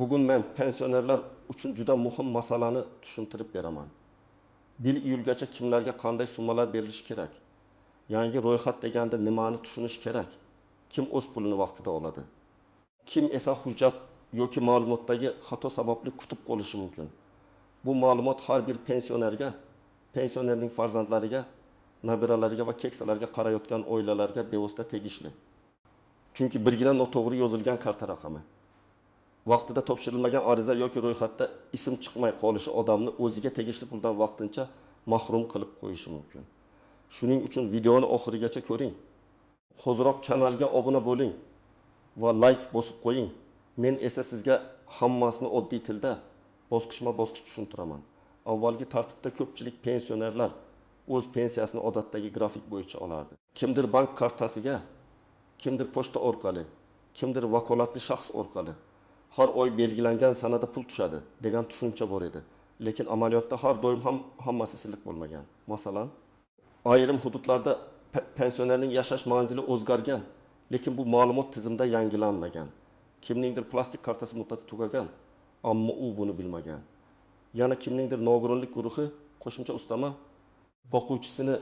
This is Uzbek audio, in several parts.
Bugun men pensionerlar uchun juda muhim masalani tushuntirib beraman. 1 iyulgacha kimlarga qanday summalar berilishi kerak? Yangi ro'yxat deganda nimani tushunish kerak? Kim o'z pulini vaqtida oladi? Kim esa hujjat yoki ma'lumotdagi xato sababli kutib qolishi mumkin? Bu ma'lumot har bir pensionerga, pensionerning farzandlariga, nabiralariga va keksalarga qarayotgan oilalarga bevosita tegishli. Chunki birgina noto'g'ri yozilgan karta raqami, vaqtida topshirilmagan ariza yoki ro'yxatda ism chiqmay qolishi odamni o'ziga tegishli puldan vaqtincha mahrum qilib qo'yishi mumkin. Shuning uchun videoni oxirigacha ko'ring. Hoziroq kanalga obuna bo'ling va layk bosib qo'ying. Men esa sizga hammasini oddiy tilda, bosqichma-bosqich tushuntiraman. Avvalgi tartibda ko'pchilik pensionerlar o'z pensiyasini odatdagi grafik bo'yicha olardi. Kimdir bank kartasiga, kimdir pochta orqali, kimdir vakolatli shaxs orqali. Har oy belgilangan sanada pul tushadi degan tushuncha bor edi. Lekin amaliyotda har doim ham hammasi silliq bo'lmagan. Masalan, ayrim hududlarda pensionerning yashash manzili o'zgargan, lekin bu ma'lumot tizimda yangilanmagan. Kimningdir plastik kartasi muddati tugagan, ammo u buni bilmagan. Yana kimningdir nogironlik guruhi, qo'shimcha ustama, boquvchisini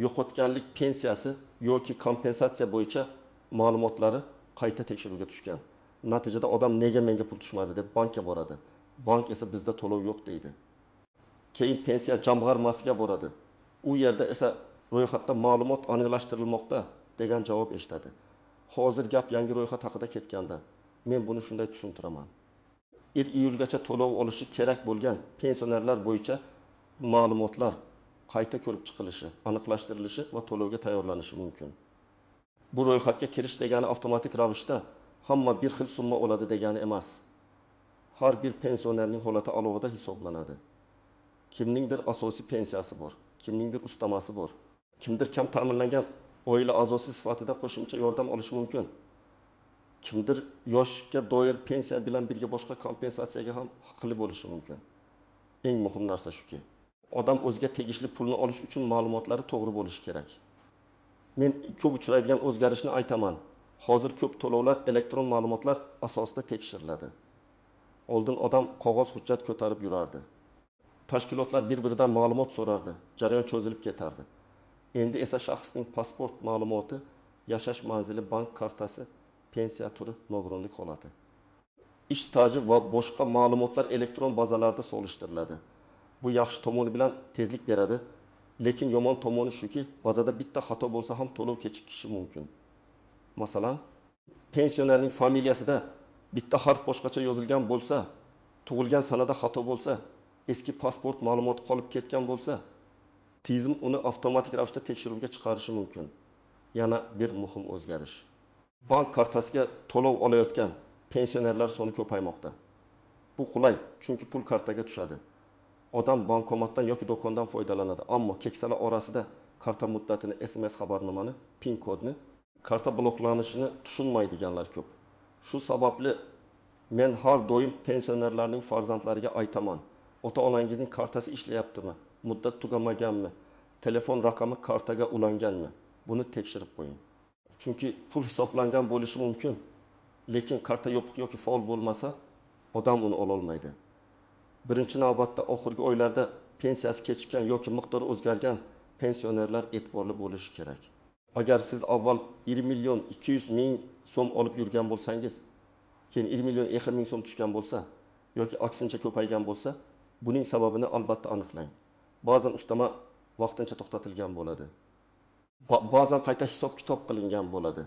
yo'qotganlik pensiyasi yoki kompensatsiya bo'yicha ma'lumotlari qayta tekshiruvga tushgan. Natijada odam nega menga pul tushmadi deb bankka boradi. Bank esa bizda to'lov yo'q deydi. Keyin pensiya jamg'armasiga boradi. U yerda esa ro'yxatda ma'lumot aniqlashtirilmoqda degan javob eshitadi. Hozir gap yangi ro'yxat haqida ketganda, men buni shunday tushuntiraman. 1 iyulgacha to'lov olishi kerak bo'lgan pensionerlar bo'yicha ma'lumotlar qayta ko'rib chiqilishi, aniqlashtirilishi va to'lovga tayyorlanishi mumkin. Bu ro'yxatga kirish degani avtomatik ravishda hamma bir xil summa oladi degani emas. Har bir pensionerning holati alohida hisoblanadi. Kimningdir asosiy pensiyasi bor, kimningdir ustamasi bor. Kimdir kam ta'minlangan oila a'zosi sifatida qo'shimcha yordam olishi mumkin. Kimdir yoshga doir pensiya bilan birga boshqa kompensatsiyaga ham haqli bo'lishi mumkin. Eng muhim narsa shuki, odam o'ziga tegishli pulni olish uchun ma'lumotlari to'g'ri bo'lishi kerak. Men ko'p uchraydigan o'zgarishni aytaman. Hozir ko'p to'lovlar elektron ma'lumotlar asosida tekshiriladi. Oldin odam qog'oz hujjat ko'tarib yurardi. Tashkilotlar bir-biridan ma'lumot so'rardi, jarayon cho'zilib ketardi. Endi esa shaxsning pasport ma'lumoti, yashash manzili, bank kartasi, pensiya turi, nogironlik holati, ish staji va boshqa ma'lumotlar elektron bazalarda solishtiriladi. Bu yaxshi tomoni bilan tezlik beradi, lekin yomon tomoni shuki, bazada bitta xato bo'lsa ham to'lov kechikishi mumkin. Masalan, pensionerning familiyasida bitta harf boshqacha yozilgan bo'lsa, tug'ilgan sanada xato bo'lsa, eski pasport ma'lumoti qolib ketgan bo'lsa, tizim uni avtomatik ravishda tekshiruvga chiqarishi mumkin. Yana bir muhim o'zgarish. Bank kartasiga to'lov olayotgan pensionerlar soni ko'paymoqda. Bu qulay, chunki pul kartaga tushadi. Odam bankomatdan yoki do'kondan foydalanadi, ammo keksalar orasida karta muddatini, SMS xabarnomani, PIN kodni, karta bloklanishini tushunmaydiganlar ko'p. Shu sababli men har doim pensionerlarning farzandlariga aytaman: ota-onangizning kartasi ishlayaptimi? Muddat tugamaganmi? Telefon raqami kartaga ulanganmi? Buni tekshirib qo'ying. Chunki pul hisoblangan bo'lishi mumkin, lekin karta yopiq yoki faol bo'lmasa, odam uni ololmaydi. Birinchi navbatda oxirgi oylarda pensiyasi kechikkan yoki miqdori o'zgargan pensionerlar e'tiborli bo'lishi kerak. Agar siz avval 1 million 200 ming so'm olib yurgan bo'lsangiz, keyin 1 million 2 ming so'm tushgan bo'lsa yoki aksincha ko'paygan bo'lsa, buning sababini albatta aniqlang. Ba'zan ustama vaqtincha to'xtatilgan bo'ladi. Ba'zan qayta hisob-kitob qilingan bo'ladi.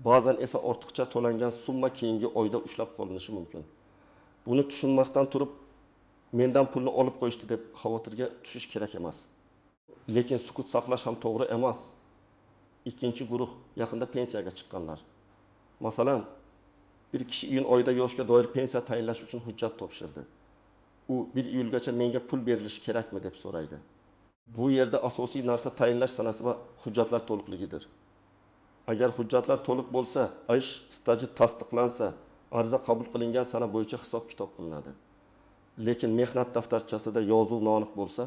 Ba'zan esa ortiqcha to'langan summa keyingi oyda ushlab qolinishi mumkin. Buni tushunmasdan turib, mendan pulni olib qo'yishdi deb xavotirga tushish kerak emas. Lekin sukut saqlash ham to'g'ri emas. Ikkinchi guruh yaqinda pensiyaga chiqqanlar. Masalan, bir kishi iyun oyida yoshga doir pensiya tayinlash uchun hujjat topshirdi. U 1 iyulgacha menga pul berilishi kerakmi deb so'raydi. Bu yerda asosiy narsa tayinlash sanasi va hujjatlar to'liqligidir. Agar hujjatlar to'liq bo'lsa, ish staji tasdiqlansa, ariza qabul qilingan sana bo'yicha hisob-kitob qilinadi. Lekin mehnat daftarchasida yozuv noaniq bo'lsa,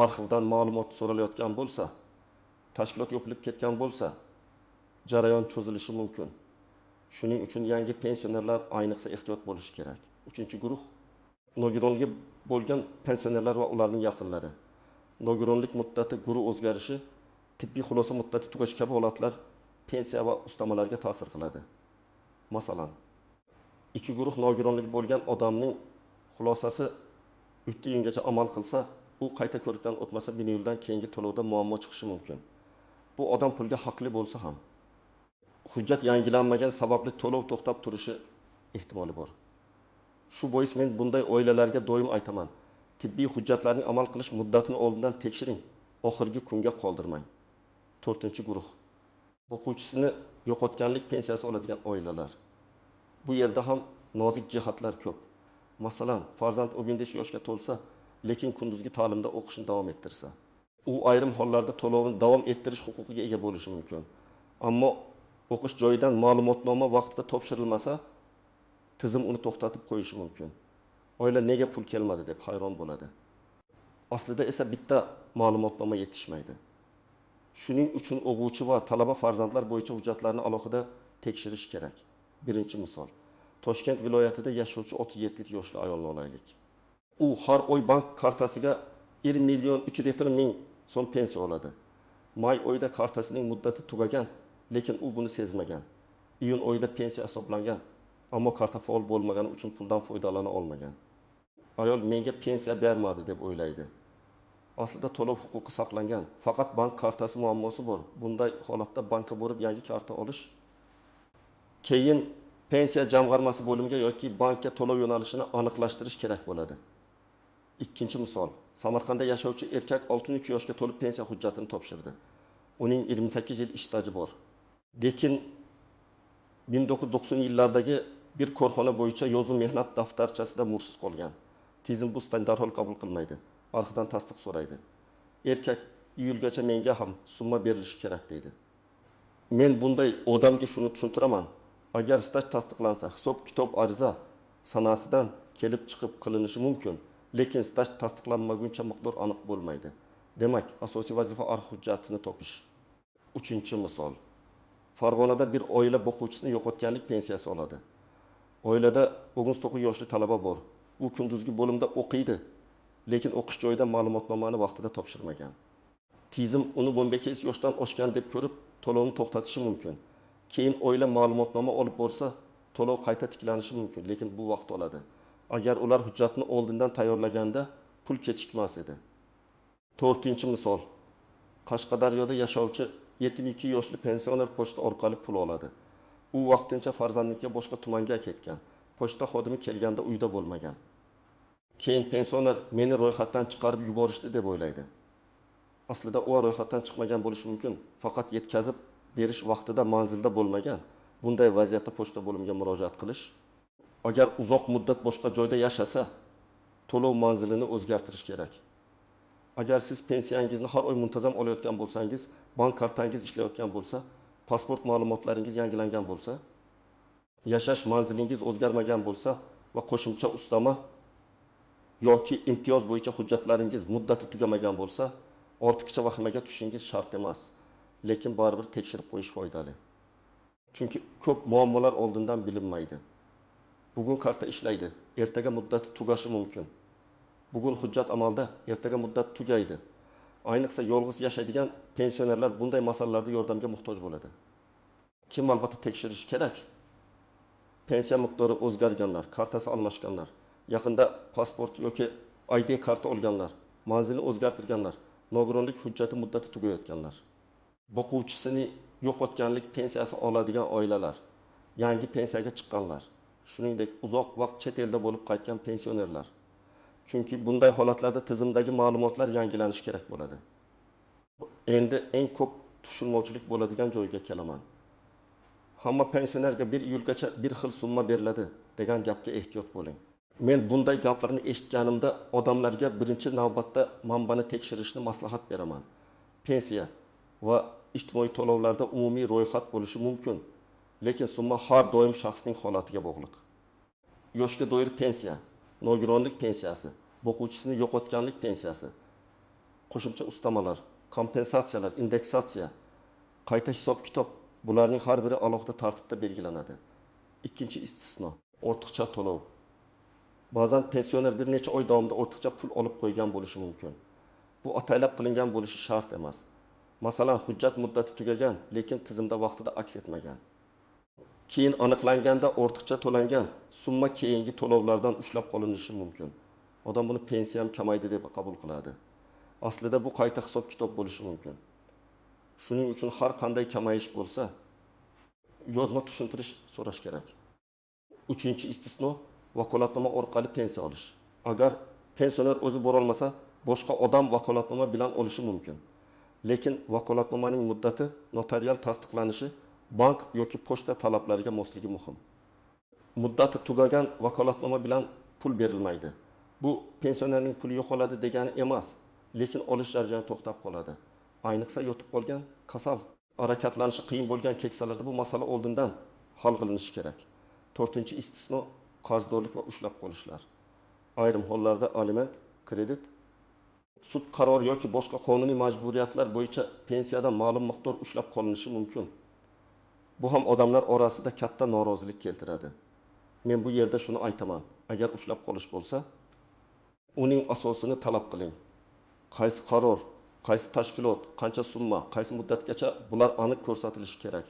arxivdan ma'lumot so'ralayotgan bo'lsa, tashkilot yopilib ketgan bo'lsa, jarayon cho'zilishi mumkin. Shuning uchun yangi pensionerlar ayniqsa ehtiyot bo'lishi kerak. Uchinchi guruh nogironligi bo'lgan pensionerlar va ularning yaqinlari. Nogironlik muddati, guruh o'zgarishi, tibbiy xulosa muddati tugashi kabi holatlar pensiya va ustamalarga ta'sir qiladi. Masalan, ikki guruh nogironligi bo'lgan odamning xulosasi 3 iyungacha amal qilsa, u qayta ko'rikdan o'tmasa 1 iyuldan keyingi to'lovda muammo chiqishi mumkin. Bu odam pulga haqli bo'lsa ham, hujjat yangilanmagan sababli to'lov to'xtab turishi ehtimoli bor. Shu bois men bunday oilalarga doim aytaman: tibbiy hujjatlarning amal qilish muddatini oldindan tekshiring, oxirgi kunga qoldirmang. To'rtinchi guruh o'quvchisini yo'qotganlik pensiyasi oladigan oilalar. Bu yerda ham nozik jihatlar ko'p. Masalan, farzand 15 yoshga to'lsa, lekin kunduzgi ta'limda o'qishni davom ettirsa, u ayrim hollarda to'lovni davom ettirish huquqiga ega bo'lishi mumkin. Ammo o'qish joyidan ma'lumotnoma vaqtida topshirilmasa, tizim uni to'xtatib qo'yishi mumkin. Oila nega pul kelmadi deb hayron bo'ladi. Aslida esa bitta ma'lumotnoma yetishmaydi. Shuning uchun o'quvchi va talaba farzandlar bo'yicha hujjatlarni alohida tekshirish kerak. Birinchi misol. Toshkent viloyatida yashovchi 37 yoshli ayolni olaylik. U har oy bank kartasiga 1 million 370 ming so'm pensiya oladi. May oyida kartasining muddati tugagan, lekin u buni sezmagan. Iyun oyida pensiya hisoblangan, ammo karta faol bo'lmagani uchun puldan foydalana olmagan. Ayol menga pensiya bermadi deb o'ylaydi. Aslida to'lov huquqi saqlangan, faqat bank kartasi muammosi bor. Bunday holatda bankka borib yangi karta olish, keyin pensiya jamg'armasi bo'limiga yoki bankka to'lov yo'nalishini aniqlashtirish kerak bo'ladi. Ikkinchi misol. Samarqandda yashovchi erkak 63 yoshga to'lib pensiya hujjatini topshirdi. Uning 28 yil ish staji bor. Lekin 1990 yillardagi bir korxona bo'yicha yozuv mehnat daftarchasida mursiz qolgan. Tizim bu stajni darhol qabul qilmaydi. Arxivdan tasdiq so'raydi. Erkak iyulgacha menga ham summa berilishi kerak deydi. Men bunday odamga shuni tushuntiraman. Agar staj tasdiqlansa, hisob-kitob ariza sanasidan kelib chiqib qilinishi mumkin, lekin staj tasdiqlanmaguncha miqdor aniq bo'lmaydi. Demak, asosiy vazifa arxiv hujjatini topish. Uchinchi misol. Farg'onada bir oila boquvchisini yo'qotganlik pensiyasi oladi. Oilada 19 yoshli talaba bor. U kunduzgi bo'limda o'qiydi, lekin o'qish joyidan ma'lumotnomani vaqtida topshirmagan. Tizim uni 15 yoshdan oshgan deb ko'rib, to'lovni to'xtatishi mumkin. Keyin oila ma'lumotnoma olib borsa, to'lov qayta tiklanishi mumkin, lekin bu vaqt oladi. Agar ular hujjatni oldindan tayyorlaganda pul kechikmas edi. To'rtinchi misol. Qashqadaryoda yashovchi 72 yoshli pensioner pochta orqali pul oladi. U vaqtincha farzandnikiga boshqa tumanga ketgan. Pochta xodimi kelganda uyda bo'lmagan. Keyin pensioner meni ro'yxatdan chiqarib yuborishdi deb o'ylaydi. Aslida u ro'yxatdan chiqmagan bo'lishi mumkin, faqat yetkazib berish vaqtida manzilda bo'lmagan. Bunday vaziyatda pochta bo'limiga murojaat qilish, agar uzoq muddat boshqa joyda yashasa, to'lov manzilini o'zgartirish kerak. Agar siz pensiyangizni har oy muntazam olayotgan bo'lsangiz, bank kartangiz ishlayotgan bo'lsa, pasport ma'lumotlaringiz yangilangan bo'lsa, yashash manzilingiz o'zgarmagan bo'lsa va qo'shimcha ustama yoki imtiyoz bo'yicha hujjatlaringiz muddati tugamagan bo'lsa, ortiqcha vahimaga tushishingiz shart emas. Lekin baribir tekshirib qo'yish foydali. Chunki ko'p muammolar oldindan bilinmaydi. Bugun karta ishlaydi, ertaga muddati tugashi mumkin. Bugun hujjat amalda, ertaga muddat tugaydi. Ayniqsa yolg'iz yashaydigan pensionerlar bunday masalalarda yordamga muhtoj bo'ladi. Kim albatta tekshirish kerak? Pensiya miqdori o'zgarganlar, kartasi almashganlar, yaqinda pasport yoki ID karta olganlar, manzilni o'zgartirganlar, nogironlik hujjati muddati tugayotganlar, boquvchisini yo'qotganlik pensiyasi oladigan oilalar, yangi pensiyaga chiqqanlar, shuningdek uzoq vaqt chet elda bo'lib qaytgan pensionerlar. Chunki bunday holatlarda tizimdagi ma'lumotlar yangilanishi kerak bo'ladi. Endi eng ko'p tushunmovchilik bo'ladigan joyga kelaman. Hamma pensionerga 1 iyulgacha bir xil summa beriladi degan gapga ehtiyot bo'ling. Men bunday gaplarni eshitganimda odamlarga birinchi navbatda manbani tekshirishni maslahat beraman. Pensiya va ijtimoiy to'lovlarda umumiy ro'yxat bo'lishi mumkin, lekin summa har doim shaxsning holatiga bog'liq. Yoshga doir pensiya, nogironlik pensiyasi, boquvchisini yo'qotganlik pensiyasi, qo'shimcha ustamalar, kompensatsiyalar, indeksatsiya, qayta hisob-kitob, bularning har biri alohida tartibda belgilanadi. Ikkinchi istisno ortiqcha to'lov. Ba'zan pensioner bir necha oy davomida ortiqcha pul olib qo'ygan bo'lishi mumkin. Bu ataylab qilingan bo'lishi shart emas. Masalan, hujjat muddati tugagan, lekin tizimda vaqtida aks etmagan. Keyin aniqlanganda ortiqcha to'langan summa keyingi to'lovlardan ushlab qolinishi mumkin. Odam buni pensiyam kamaydi deb qabul qiladi. Aslida bu qayta hisob-kitob bo'lishi mumkin. Shuning uchun har qanday kamayish bo'lsa, yozma tushuntirish so'rash kerak. Uchinchi istisno vakolatnoma orqali pensiya olish. Agar pensioner o'zi borolmasa, boshqa odam vakolatnoma bilan olishi mumkin. Lekin vakolatnomaning muddati notarial tasdiqlanishi, bank yoki pochta talablariga mosligi muhim. Muddati tugagan vakolatnoma bilan pul berilmaydi. Bu pensionerning puli yo'qoladi degani emas, lekin olish jarayoni to'xtab qoladi. Ayniqsa yotib qolgan, kasal, harakatlanishi qiyin bo'lgan keksalarda bu masala oldindan hal qilinishi kerak. To'rtinchi istisno qarzdorlik va ushlab qolishlar. Ayrim hollarda aliment, kredit, sud qarori yoki boshqa qonuniy majburiyatlar bo'yicha pensiyadan ma'lum miqdor ushlab qolinishi mumkin. Bu ham odamlar orasida katta norozilik keltiradi. Men bu yerda shuni aytaman, agar ushlab qolish bo'lsa, uning asosini talab qiling. Qaysi qaror, qaysi tashkilot, qancha summa, qaysi muddatgacha bular aniq ko'rsatilishi kerak.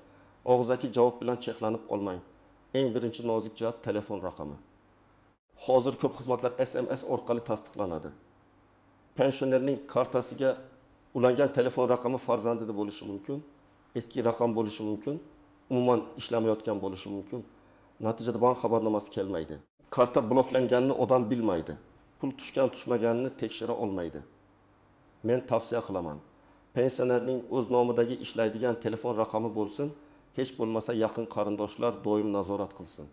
Og'zaki javob bilan cheklanib qolmang. Eng birinchi nozik jihat telefon raqami. Hozir ko'p xizmatlar SMS orqali tasdiqlanadi. Pensionerning kartasiga ulangan telefon raqami farzandida bo'lishi mumkin, eski raqam bo'lishi mumkin, umuman ishlamayotgan bo'lishi mumkin. Natijada bank xabarnomasi kelmaydi. Karta bloklanganini odam bilmaydi. Pul tushgan tushmaganini tekshira olmaydi. Men tavsiya qilaman. Pensionerning o'z nomidagi ishlaydigan telefon raqami bo'lsin, hech bo'lmasa yaqin qarindoshlar doim nazorat qilsin.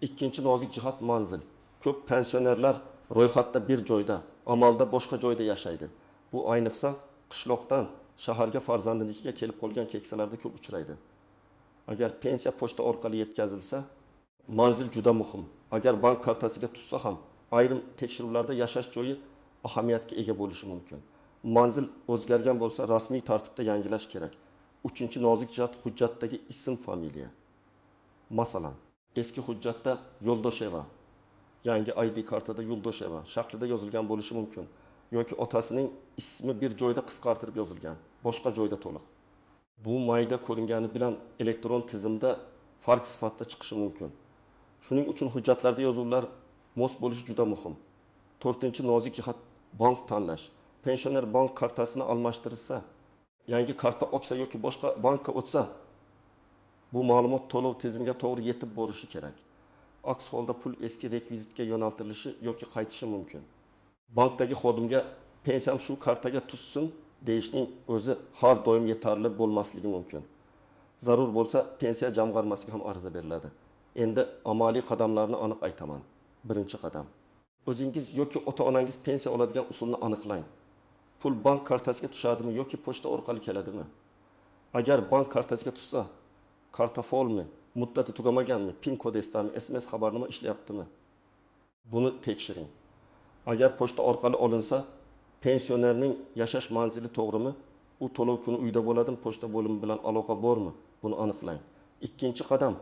Ikkinchi nozik jihat manzil. Ko'p pensionerlar ro'yxatda bir joyda, amalda boshqa joyda yashaydi. Bu ayniqsa qishloqdan shaharga farzandinikiga kelib qolgan keksalarda ko'p uchraydi. Agar pensiya pochta orqali yetkazilsa, manzil juda muhim. Agar bank kartasiga tushsa ham, ayrim tekshiruvlarda yashash joyi ahamiyatga ega bo'lishi mumkin. Manzil o'zgargan bo'lsa, rasmiy tartibda yangilash kerak. Uchinchi nozik jihat hujjatdagi ism, familiya. Masalan, eski hujjatda Yo'ldosheva, yangi ID kartada Yo'ldosheva shaklida yozilgan bo'lishi mumkin yoki otasining ismi bir joyda qisqartirib yozilgan, boshqa joyda to'liq. Bu mayda ko'ringani bilan elektron tizimda farq sifatida chiqishi mumkin. Shuning uchun hujjatlarda yozuvlar mos bo'lishi juda muhim. To'rtinchi nozik jihat bank tanlash. Pensioner bank kartasini almashtirsa, yangi karta ochsa yoki boshqa bankka o'tsa, bu ma'lumot to'lov tizimiga to'g'ri yetib borishi kerak. Aks holda pul eski rekvizitga yo'naltirilishi yoki qaytishi mumkin. Bankdagi xodimga pensiyam shu kartaga tushsin deyishning o'zi har doim yetarli bo'lmasligi mumkin. Zarur bo'lsa pensiya jamg'armasiga ham ariza beriladi. Endi amaliy qadamlarni aniq aytaman. Birinchi qadam. O'zingiz yoki ota-onangiz pensiya oladigan usulni aniqlang. Pul bank kartasiga tushadimi yoki pochta orqali keladimi? Agar bank kartasiga tushsa, karta faolmi, muddati tugamaganmi, PIN kodi esdami, SMS xabarnoma ishlayaptimi? Buni tekshiring. Agar pochta orqali olinsa, pensionerning yashash manzili to'g'rimi? U to'lov kuni uyda bo'ladimi, pochta bo'limi bilan aloqa bormi? Buni aniqlang. Ikkinchi qadam,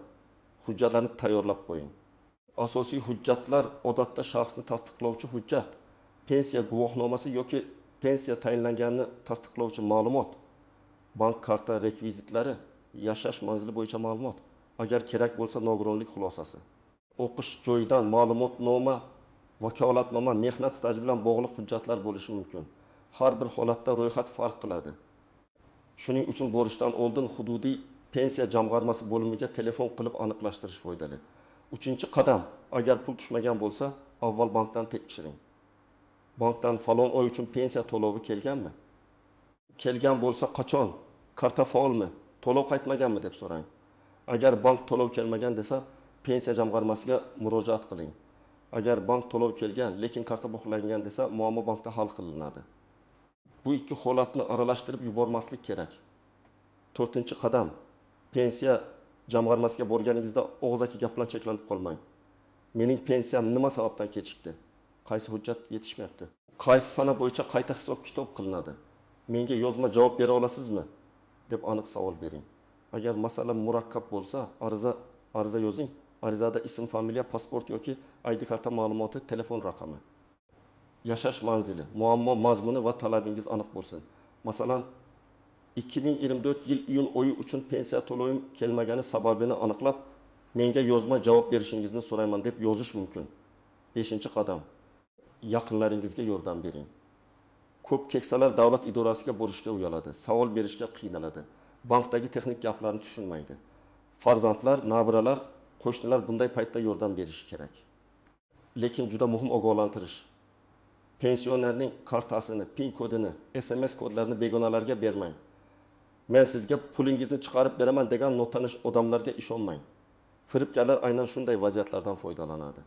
hujjatlarni tayyorlab qo'ying. Asosiy hujjatlar odatda shaxsni tasdiqlovchi hujjat, pensiya guvohnomasi yoki pensiya tayinlanganini tasdiqlovchi ma'lumot, bank karta rekvizitlari, yashash manzili bo'yicha ma'lumot, agar kerak bo'lsa nogironlik xulosasi, o'qish joyidan ma'lumotnoma, vakolatnoma, mehnat staji bilan bog'liq hujjatlar bo'lishi mumkin. Har bir holatda ro'yxat farq qiladi. Shuning uchun borishdan oldin hududiy pensiya jamg'armasi bo'limiga telefon qilib aniqlashtirish foydali. Uchinchi qadam, agar pul tushmagan bo'lsa, avval bankdan tekshiring. Bankdan falon oy uchun pensiya to'lovi kelganmi? Kelgan bo'lsa qachon? Karta faolmi? To'lov qaytmaganmi deb so'rang. Agar bank to'lov kelmagan desa, pensiya jamg'armasiga murojaat qiling. Agar bank to'lov kelgan, lekin karta bloklangan desa, muammo bankda hal qilinadi. Bu ikki holatni aralashtirib yubormaslik kerak. To'rtinchi qadam, pensiya jamg'armasiga borganingizda og'zaki gap bilan cheklanib qolmang. Mening pensiyam nima sababdan kechikdi? Qaysi hujjat yetishmayapti? Qaysi sana bo'yicha qayta hisob-kitob qilinadi? Menga yozma javob bera olasizmi? deb aniq savol bering. Agar masala murakkab bo'lsa, ariza yozing, Arizada ism, familiya, pasport yoki ID karta ma'lumoti, telefon raqami, yashash manzili, muammo mazmuni va talabingiz aniq bo'lsin. Masalan, 2024 yil iyun oyi uchun pensiya to'lovim kelmagani sababini aniqlab, menga yozma javob berishingizni so'rayman deb yozish mumkin. Beshinchi qadam: yaqinlaringizga yordam bering. Ko'p keksalar davlat idorasiga borishga uyaladi, savol berishga qiynaladi, bankdagi texnik gaplarni tushunmaydi. Farzandlar, nabiralar, qo'shnilar bunday paytda yordam berishi kerak. Lekin juda muhim ogohlantirish: pensionerning kartasini, PIN kodini, SMS kodlarini begonalarga bermang. Men sizga pulingizni chiqarib beraman degan notanish odamlarga ishonmang. Firibgarlar aynan shunday vaziyatlardan foydalanadi.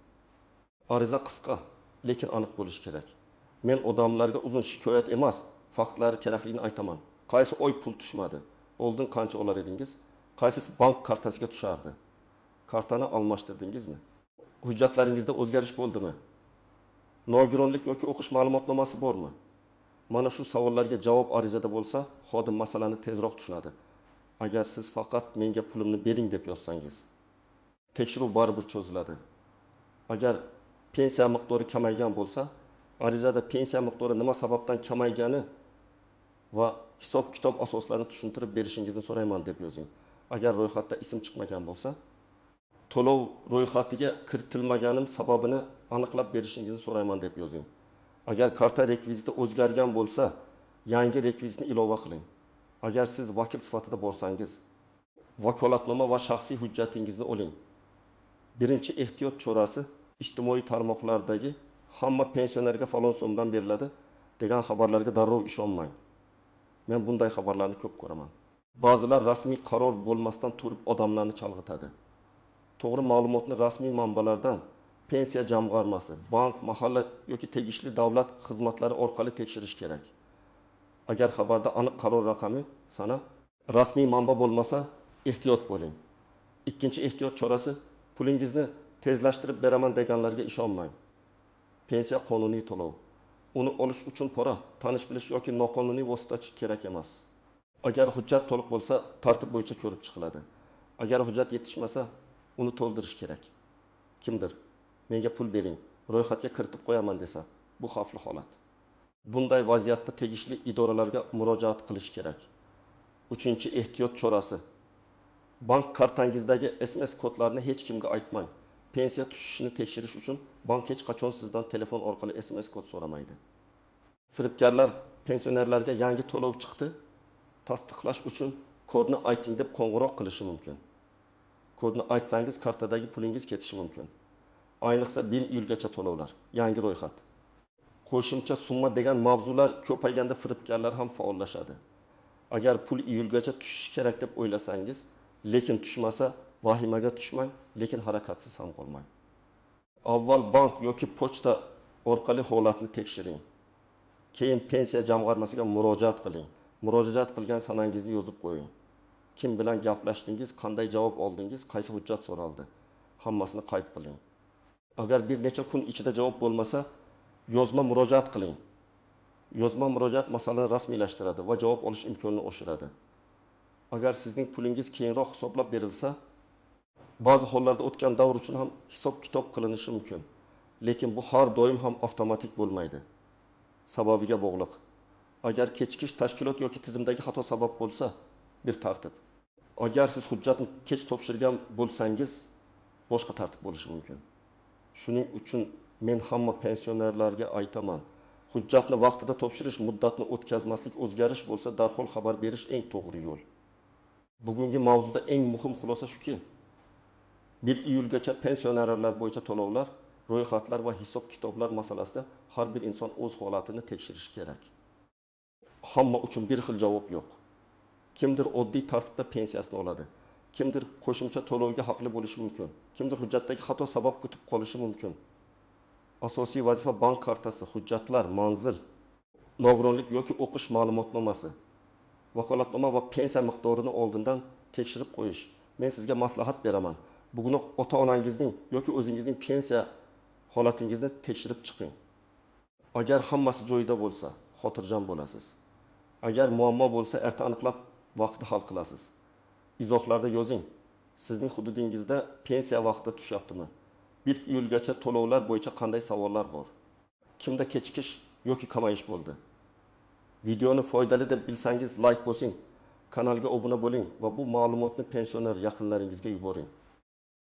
Ariza qisqa, lekin aniq bo'lishi kerak. Men odamlarga uzun shikoyat emas, faktlar kerakligini aytaman. Qaysi oy pul tushmadi? Oldin qancha olar edingiz? Qaysi bank kartasiga tushardi? Kartani almashtirdingizmi? Hujjatlaringizda o'zgarish bo'ldimi? Nogironlik yoki o'qish ma'lumotnomasi bormi? Mana shu savollarga javob arizada bo'lsa, xodim masalani tezroq tushunadi. Agar siz faqat menga pulimni bering deb yozsangiz, tekshiruv baribir cho'ziladi. Agar pensiya miqdori kamaygan bo'lsa, arizada pensiya miqdori nima sababdan kamaygani va hisob-kitob asoslarini tushuntirib berishingizni so'rayman deb yozing. Agar ro'yxatda ism chiqmagan bo'lsa, to'lov ro'yxatiga kiritilmaganim sababini aniqlab berishingizni so'rayman deb yozing. Agar karta rekviziti o'zgargan bo'lsa, yangi rekvizitni ilova qiling. Agar siz vakil sifatida borsangiz, vakolatnoma va shaxsiy hujjatingizni oling. Birinchi ehtiyot chorasi: ijtimoiy tarmoqlardagi hamma pensionerga falon so'mdan beriladi degan xabarlarga darrov ishonmang. Men bunday xabarlarni ko'p ko'raman. Ba'zilar rasmiy qaror bo'lmasdan turib odamlarni chalg'itadi. To'g'ri ma'lumotni rasmiy manbalardan, pensiya jamg'armasi, bank, mahalla yoki tegishli davlat xizmatlari orqali tekshirish kerak. Agar xabarda aniq qaror raqami, sana, rasmiy manba bo'lmasa, ehtiyot bo'ling. Ikkinchi ehtiyot chorasi: pulingizni tezlashtirib beraman deganlarga ishonmang. Pensiya qonuniy to'lov. Uni olish uchun pora, tanish bilish yoki noqonuniy vositachi kerak emas. Agar hujjat to'liq bo'lsa, tartib bo'yicha ko'rib chiqiladi. Agar hujjat yetishmasa, uni to'ldirish kerak. Kimdir menga pul bering, ro'yxatga kiritib qo'yaman desa, bu xavfli holat. Bunday vaziyatda tegishli idoralarga murojaat qilish kerak. Uchinchi ehtiyot chorasi: bank kartangizdagi SMS kodlarini hech kimga aytmang. Pensiya tushishini tekshirish uchun bank hech qachon sizdan telefon orqali SMS kod so'ramaydi. Firibgarlar pensionerlarga yangi to'lov chiqdi, tasdiqlash uchun kodni ayting deb qo'ng'iroq qilishi mumkin. Kodni aytsangiz, kartadagi pulingiz ketishi mumkin. Ayniqsa 1 iyulgacha to'lovlar, yangi ro'yxat, qo'shimcha summa degan mavzular ko'payganda firibgarlar ham faollashadi. Agar pul iyulgacha tushishi kerak deb o'ylasangiz, lekin tushmasa, vahimaga tushmang, lekin harakatsiz ham qolmang. Avval bank yoki pochta orqali holatni tekshiring. Keyin pensiya jamg'armasiga murojaat qiling. Murojaat qilgan sanangizni yozib qo'ying. Kim bilan gaplashdingiz, qanday javob oldingiz, qaysi hujjat so'raldi, hammasini qayd qiling. Agar bir necha kun ichida javob bo'lmasa, yozma murojaat qiling. Yozma murojaat masalani rasmiylashtiradi va javob olish imkonini oshiradi. Agar sizning pulingiz keyinroq hisoblab berilsa, ba'zi hollarda o'tgan davr uchun ham hisob-kitob qilinishi mumkin. Lekin bu har doim ham avtomatik bo'lmaydi. Sababiga bog'liq. Agar kechikish tashkilot yoki tizimdagi xato sabab bo'lsa, bir tartib. Agar siz hujjatni kech topshirgan bo'lsangiz, boshqa tartib bo'lishi mumkin. Shuning uchun men hamma pensionerlarga aytaman: hujjatni vaqtida topshirish, muddatni o'tkazmaslik, o'zgarish bo'lsa darhol xabar berish eng to'g'ri yo'l. Bugungi mavzuda eng muhim xulosa shuki, 1 iyulgacha pensionerlar bo'yicha to'lovlar, ro'yxatlar va hisob-kitoblar masalasida har bir inson o'z holatini tekshirishi kerak. Hamma uchun bir xil javob yo'q. Kimdir oddiy tartibda pensiyasini oladi, kimdir qo'shimcha to'lovga haqli bo'lishi mumkin, kimdir hujjatdagi xato sabab kutib qolishi mumkin. Asosiy vazifa bank kartasi, hujjatlar, manzil, nogironlik yoki o'qish ma'lumotnomasi, vakolatnoma va pensiya miqdorini oldindan tekshirib qo'yish. Men sizga maslahat beraman. Bugunoq ota-onangizning yoki o'zingizning pensiya holatingizni tekshirib chiqing. Agar hammasi joyida bo'lsa, xotirjam bo'lasiz. Agar muammo bo'lsa, erta aniqlab vaqtida hal qilasiz. Izohlarda yozing. Sizning hududingizda pensiya vaqtida tushyaptimi? 1 iyulgacha to'lovlar bo'yicha qanday savollar bor? Kimda kechikish yoki kamayish bo'ldi? Videoni foydali deb bilsangiz, layk bosing, kanalga obuna bo'ling va bu ma'lumotni pensioner yaqinlaringizga yuboring.